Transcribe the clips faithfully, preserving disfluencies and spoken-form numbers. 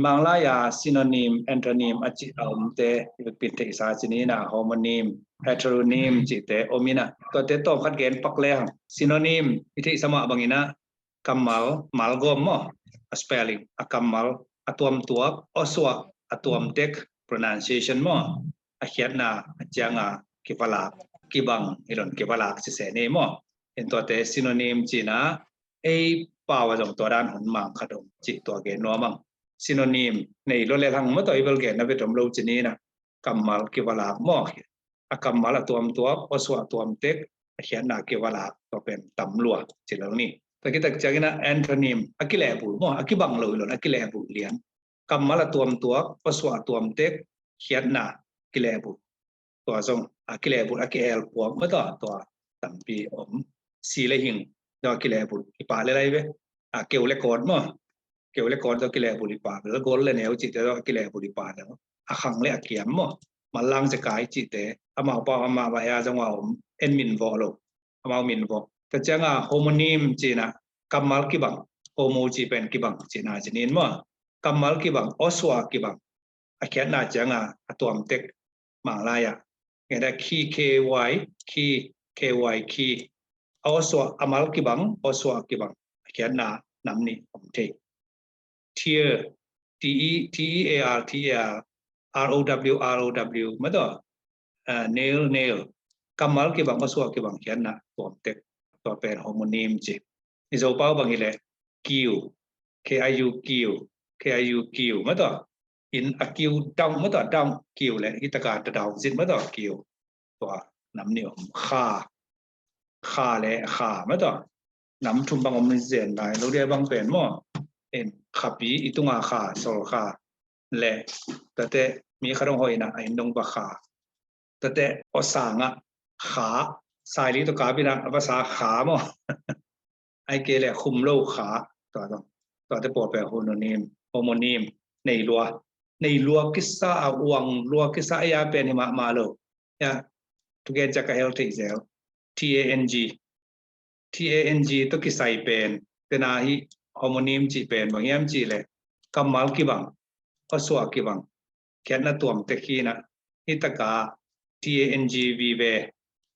Manglai a synonym, antonym a cih a omte i vekpi in theihsa ci ni in ah, homonym, heteronym cihte om in ah, tuate tawmkhat gen pak lehang, synonym i theihsa mah bangin ah, kammal, malgawm maw, a spelling, a kammal a tuamtuak, awsuah a tuamtek, pronunciation maw, a khiatna a cianga kivalak, kibang, hi lo in kivalak siseh ni maw. In tuate synonym ci in ah, ei pau ah zong tua dan hun mang khat om cih tua gen nuam ing. Synonym nei lua lehang maw, tua i bel genna vet om lo ci ni in ah, kammal kivalak maw, a kammal a tuamtuak, awsuah a tuamtek, a khiatna kivalak, tua pen tam lua ci lo ni. Tua khit tak ciangin ah antonym, a kilehbulh maw, a kibang lo hi lo in a kilehbulh lian. Kammal a tuamtuak, awsuah a tuamtek, khiatna kilehbulh. Tua zong a kilehbulh, a ki-elpuak maw, tua, tua tampi om. Si le hing, tua kilehbulh i pah lel lai ve. A keu le kawt maw, keu le kawt tua kilehbulh i pah lel, gol le neu cihte tua kilehbulh i pah lel. A khang le a kiam maw, manlang zekai cihte, amau pau amau a zong a om, en min vawh lo, amau min vawh. Tua cianga homonym ci in ah, kammal kibang, homo cih pen kibang cihna ci ni in maw. Kammal kibang, awsuah kibang, a khiatna cianga a tuamtek, Manglai ah ngen a khi, K Y, khi, K Y, khi, a awsuah, a mal kibang, awsuah kibang, a khiatna nam nih om thei. Tear, T E, T E A R, T E A R, R O W, R O W, maw tua, ah, nail, nail, kammal kibang, awsuah kibang, khiatna tuamtek, tua pen homonym ci. I Zopau bang hi leh kiu, K I U, kiu, K I U, kiu, maw tua, in a kiu dau, maw tua, dau, kiu le, hi taka ta dau zit, maw tua, kiu. Tua nam nih om. Kha, kha le kha, maw tua, nam thum bang om zen lai lo dia bang pen maw. In khapi, i tunga kha, sol kha le, tuate mi kha dong hoih in ah a inn dong va kha. Tuate awsang ah kha, saili tua kap in ah a vasa kha maw. Ai ke le khum lo kha, tua zong, tuate pawl pen homonym, homonym, nei lua, nei lua kisa a, uang lua kisa a, ei a pen hi mahmah lo. Ya, thugen ciang ka hel thei zel. T A N G, T A N G tawh kisai pen, tena hi homonym cih pen bang hiam cih leh, kammal kibang, awsuah kibang, khiatna tuamtek hi in ah, hi taka T A N G vive,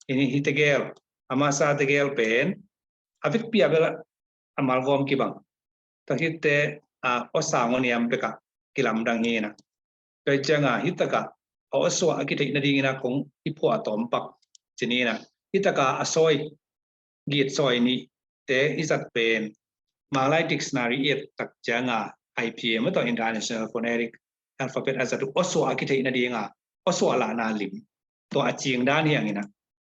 hi, hi tegel, a masa tegel pen, a vekpi a bel a malgawm kibang. Tua khit teh, a, awsang awniam bekah kilamdang hi in ah. Tua hi cianga hi takah a awsuah a kitheih nadingin ah kong i phuah tawm pak ci ni in ah. Hi takah a sawi, git sawi nihte i zat pen, Manglai dictionary i et tak cianga, I P A maw tua, International Phonetic Alphabet a zat uh, awsuah a kitheih nadinga awsuah lahna lim, tua a cing dan hi hang in ah,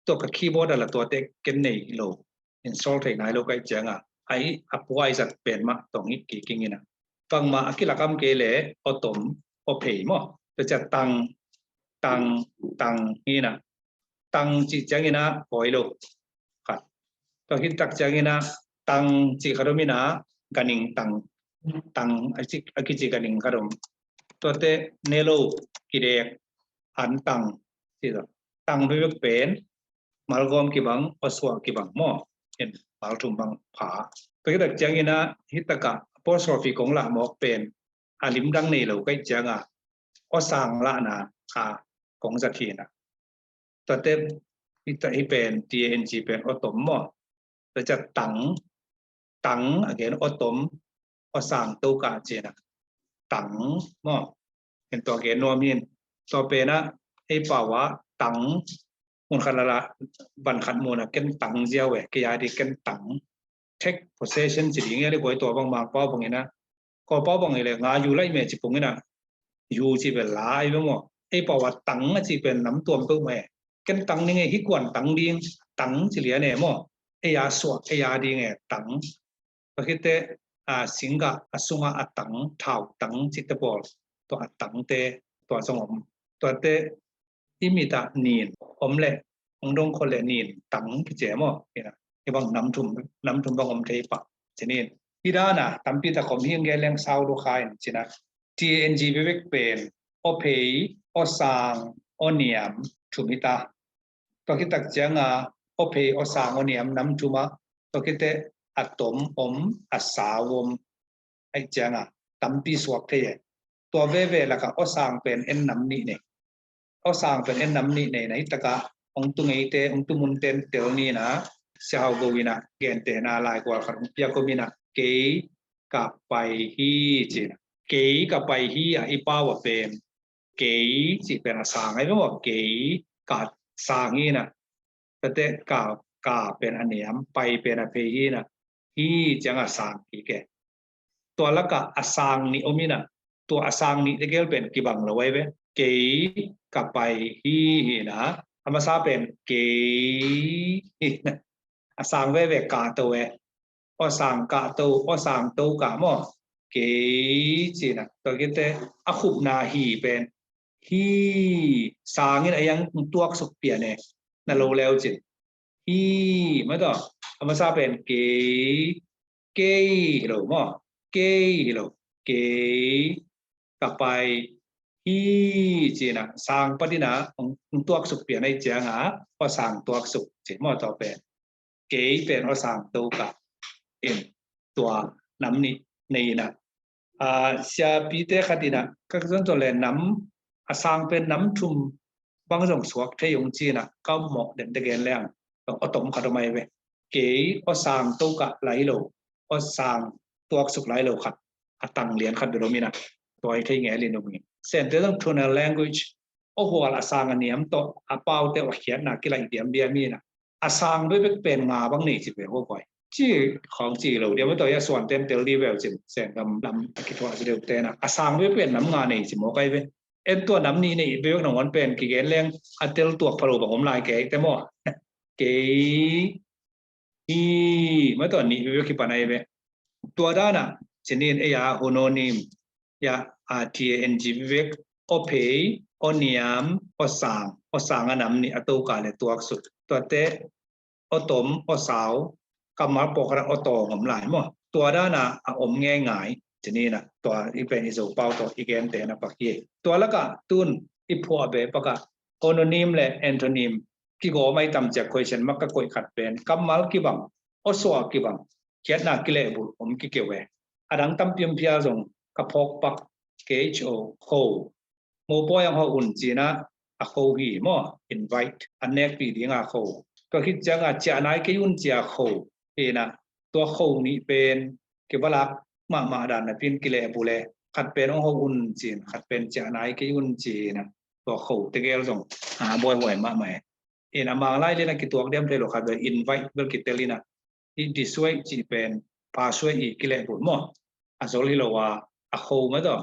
tua ka keyboard a la tuate ken nei lo, install thei nai lo ka hih cianga, a i a pua i zat pen mah tawh hong hih kik ing in ah. Bangmah a kilakam kei leh, aw tom, aw phei maw. Tua ciang tang, tang, tang hi in ah. Tang cih ciangin ah, awi lo khat. Tua khit tak ciangin ah, tang cih khat om in ah, ganing tang, tang, a ci, a kici ganing khat om. Tuate ne lo, kidek, an tang, ci lo. Tang bebek pen, malgawm kibang, awsuah kibang maw. In, mal thum bang pha. Tua khit tak ciangin ah, hi takah apostrophe kong lah mawk pen, a limdang nei lo ka hih cianga, awsang lahna a kong zat hi in ah. Tuate, hi ta, hi pen, T A N G pen, aw tom maw. Tua ciang tang, tang, again, aw tom, awsang tokah ci in ah. Tang maw. In tua gen nuam hi in. Tua pen ah, ei pau ah tang, mun khat lala, van khat mun ah ken tang ziau e, kei a di ken tang. Take possession ci ding e, a di guai tua bang Mangpau bangin ah. Kawlpau bang hi leh nga yu lai me ci pung in ah. Yu ci pen lai ve maw. Ei pau ah tang a ci pen nam tuam peuhmah e. Ken tang ding e, hi kuan tang ding, tang ci lian e maw. Ei a suak, ei a ding e, tang. Tua khit teh, a, singgah a sungah a tang, thau tang cihte pawl, tua a tangte, tua zong om. Tuate i mit ah nin om leh, hong dong khol leh nin tang kici e maw. Hi bang nam thum, nam thum bang om thei pah ci ni in. Hi dan a tampi tak om hi, hong gen leng sau lua kha in ci in ah. T A N G bebek pen, aw phei, aw sang, aw niam, thum hi ta. Tua khit tak cianga, aw phei, aw sang, aw niam, nam thum ah, tua khit teh a tom om, a sau om, ahih cianga tampi suak thei e. Tua veve lakah awsang pen en nam nih nei. Awsang pen en nam nih nei na, hi takah ong tu ngeite, ong tu munte tel ni na, Sia Hau Go in a gentehna laikua khat ong piak om in a, kei ka pai hi ci na. Kei ka pai hi a i pau a pen kei cih pen a sang ahi ve maw, kei ka sang hi na. Tate ka, ka pen a niam, pai pen a phei hi na. Hi ciang a sang hi ke. Tua lakah a sang nih om hi na. Tua a sang nih tegel pen kibang lo ahi ve. Kei ka pai hi hi na. A masa pen kei hi na. A sang veve kahto e. Awsang kahto, awsang to kah maw. Kei ci na. Tua kite a khupna hi pen hi, sang in a iang tuak suk pian e. Na lo leu cin. Hi, maw taw. A masa pen kei, kei hi lo maw. Kei hi lo. Kei ka pai hi ci na, sang patina ong tuak suk pian ahi cianga, awsang tuak suk ci maw taw pen. Kei pen awsang to kah in tua nam nih nei na. A, siapite khat in a, ka zon to le nam, a sang pen nam thum bang zong suak thei ong ci na, ka mawh den te gen leng, aw tom khat om ahi ve. Kei awsang to kah lai lo, awsang tuak suk lai lo khat, a tang lian khat bel om in a, tua hi thei ngel in om in. Sente zong tonal language, aw hual a sang a niam tawh, a paute aw khiatna kilaih diam diam in a. A sang bekbek pen nga bang nei ci ve hua koi. Ci khawng ci lo diam a tawh ia suan ten tel di veu cin, Sen gam lam a kithuah ci deuh te na. A sang bekbek pen nam nga nei ci mawk ahi ve. En tua nam nih nei bekbek nangawn pen kigen leng a tel tuak pha lo bang om lai kei te maw. Kei hi, maw taw nih bekbek kipan ahi ve. Tua dana, cinin ei a hononim, ia, a, T A N G bekbek, aw phei, aw niam, aw sang, aw sang a nam nih a to kah le tuak suk. Tuate, aw tom, aw sau, kammal pawlkhat a aw tawng om lai maw. Tua dana a om ngeingai, cinin a, tua i pen i Zo pau tawh i gente na pak hi. Tua lakah tun i phuah be pakah, hononim le antonym, kigawm ahi tam ciak question mak ka koih khat pen, kammal kibang, aw suah kibang, khiatna kilehbulh om kikeu e. A dang tampi om phial zong ka phawk pak, K H O, kho. Mopawi ang ho un ci na, a kho hi maw, invite, a nekpih dinga kho. Tua khit cianga ciah nai kei un cia kho hi na, tua kho nih pen kivalak mahmah dan napin kilehbulh e. Khat pen ong ho un cin, khat pen ciah nai kei un ci na, tua kho tegel zong a buaihuai mahmah e. In a Mang lai lian a kituak diam thei lo khat bel invite bel kitel in a, i dissuade cih pen persuade i kilehbulh maw. A zol hi lo a, a kho maw taw.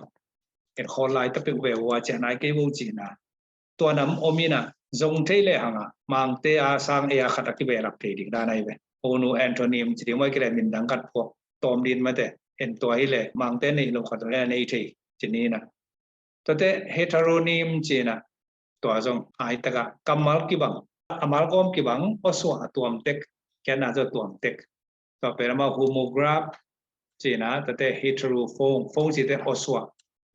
En khawl lai ta peuh ve ua ciah nai kei vo cihna. Tua nam om in a, zong thei lehang a, Mangte a sang ei a khat a kibehlap thei ding dan ahi ve. Onu antonym ci ding maw, kileh min dang khat phuak tawm din mate. En tua hi leh Mangte neih lo khat a nei thei ci ni na. Tuate heteronym ci na, tua zong a hi takah kammal kibang, a malgawm kibang, aw suah a tuam tek, khiatna zong tuam tek. Tua pen amah homograph ci na, tuate hetero phone, phone cite aw suah,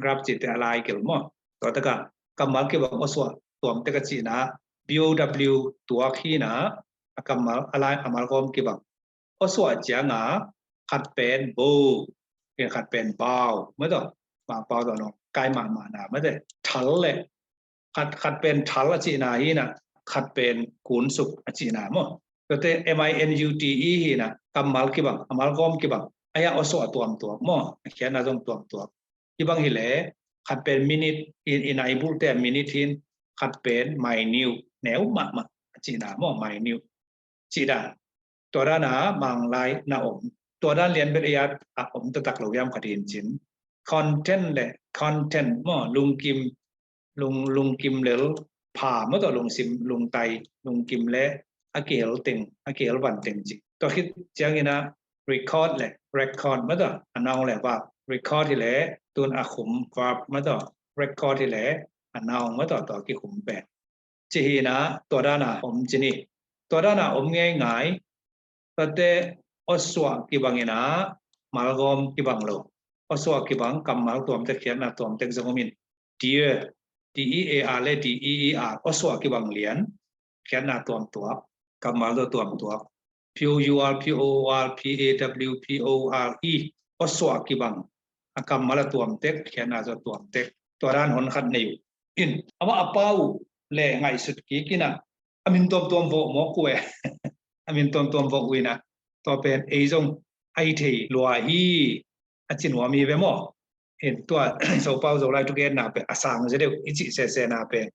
graph cite a lai kil maw. Tua takah kammal kibang aw suah tuam tek a ci na, B O W tuak hi na, a kammal a lai, a malgawm kibang. Aw suah cianga khat pen bo, pen khat pen bau, maw taw, Mangpau tawh nong kai mahmah na, mate, thal le, khat, khat pen thal a cihna hi na, khat pen kunsuk a cihna maw. Tuate M I N U T E hi na, kammal kibang, a malgawm kibang, a hia aw suah tuamtuak maw, a khiatna zong tuamtuak. Hibang hi leh, khat pen minute, i, i naibulhte a minute hin, khat pen minute, neu mahmah a cihna maw, minute. Cih dan. Tua dana Mang lai na om. Tua dan lian bel ei a om taktak lo hiam khat in cin. Content le content maw, lungkim, lung, lungkim lel pha maw taw, lungsim, lungtai, lungkim le a kihel teng, a kihel van teng cih. Tua khit ciangin a record le record maw taw, a noun le verb. Record hi leh tun a khum verb maw taw. Record hi leh a noun maw taw, tua kikhum pen. Ci hi na, tua dana om ci ni. Tua dana om ngeingai. Tuate aw suah kibang in a, malgawm kibang lo. Aw suah kibang, kammal tuamtek, khiatna tuamtek zong om in. Dear, D E A R le D E E R, aw suah kibang lian, khiatna tuamtuak, kammal zong tuamtuak. P O U R, P O O R, P A W, P O R E, aw suah kibang. A kammal a tuamtek, a khiatna zong tuamtek. Tua dan hon khat nei uh. In, amah a pau uh le ngaihsut kik in ah, a min tuamtuam vawh mawk uh e. A min tuamtuam vawh uh in ah, tua pen ei zong a hi thei lua hi, a ci nuam hi ve maw. In tua, Sopau Zolai Thugenna pen a sang zia deuh i cih sesena pen,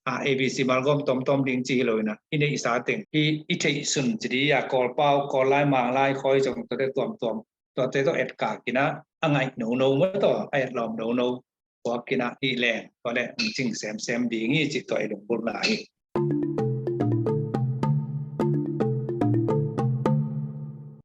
a, A B C malgawm tomtom ding ci hi lo in ah, i neihsa teng hi, i theihsun ci di a, Kawlpau, Kawllai, Manglai, khawi zong tuate tuamtuam, tuate tawh etkak in ah, a ngaih nono maw, tua a etlawm nono puak in ah, hi leng tua le hong cing semsem ding hi cih tua i lunggulhna hi.